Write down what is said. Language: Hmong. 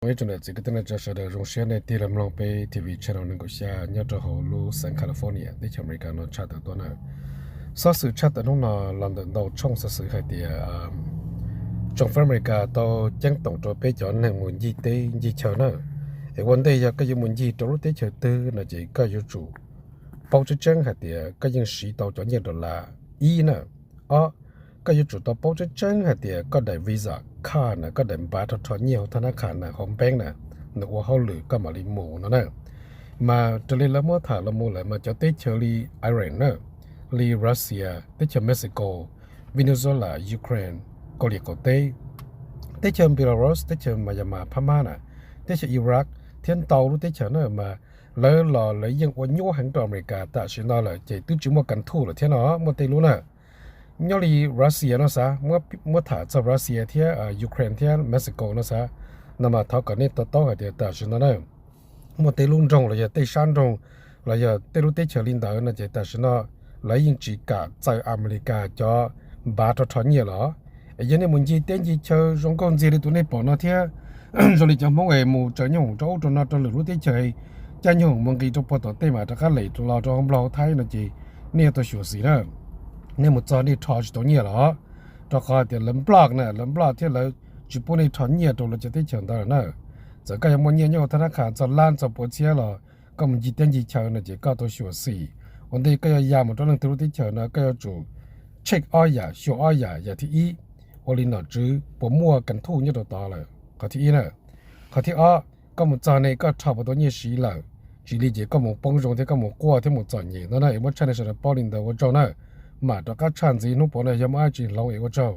Ib tsoom niam txiv kwv tij neej tsa sawv daws, zoo siab nej tig los mloog peb T V channel nees nkaum xya nyob rau hauv lub xeev California teb chaws Amelikas no tshaj tawm tuaj na. Xov xwm tshaj tawm hnub no los ntawm ntau tshooj xov xwm hais tias tsoom fab Amelikas tau ceeb toom rau peb cov neeg mus ncig teb ncig chaw na. Es ua ntej yog koj yuav mus ncig rau lub teb chaws twg no ces koj yuav tsum paub tseeb tseeb hais tias koj yeej siv tau cov nyiaj dollar ib na. Ob, koj yuav tsum tau paub tseeb tseeb hais tias koj daim visa card na, koj daim npav rho rho nyiaj hauv thab nab qhas na, hauv npeeb na, nws ua hauj lwm koj mam li mus no na. Mas raws li lawv muab tham los mus lawm mas cov teb chaws li Iran na, li Russia, teb chaws Mexico, Venezuela, Ukraine, Kaus Lim qaum teb, teb chaws Belarus, teb chaws Myanmar, Phamab na, teb chaws Iraq thiab ntau lub teb chaws na mas lawv los lawv yeej ua nyuaj heev rau Amelikas tam sim no lawm ces twb tsis muaj kas thuj lawm thiab no, muaj tej lub na. Nyob li Russia no xav, muab tham txog Russia thiab Ukraine thiab Mexico no xav, no mas thov kom nej to taub hais tias tam sim no na muaj tej lub nroog los yog tej sab nroog los yog tej lub teb chaws li ntawd no ces tam sim no lawv yeej tsis kam txaws Amelikas cov npav rho rho nyiaj los. Es yog nej mus ncig teb ncig chaw zoo nkauj ntxiag li tus nej pom no thiab zoo li cov Hmoob es mus tsaws nyoob hoom rau ub rau no rau lwm lub teb chaws, caij nyoob hoom mus nqis rau puag tom tej mas rov qab lem los rau hauv Nplog hauv Thaib no ces nej yuav tau xyuam xim na. Nej mus txog nej rho tsis tau nyiaj los, rau qhov hais tias lawv block na, lawv block thiab lawv tsis pub nej rho nyiaj rau lawv cov teb chaws ntawd lawm na. Txawm koj yuav muaj nyiaj nyob hauv thab nab qhas txog lab txog puav txhiab los koj mus ncig teb ncig chaw no ces koj tau xyuam xim. Ua ntej koj yuav ya mus rau leej twg lub teb chaws no koj yuav tsum check ob yam, xyuas ob yam. Yam thib ib, ua li nom tswv puas muaj kas thuj nyob rau tod lawm, qhov thib ib na. Qhov thib ob, koj mus txog ne koj rho puas tau nyiaj siv lawm, tsis li ces koj mus poob zoo thiab koj mus quaj thiab mus txom nyem no na. Es muab tshaj nej sawv daws paub li ntawd ua tsaug na. Mam rov qab tshaj ntxiv hnub puav no yog muaj dab tsi hloov es ua tsaug.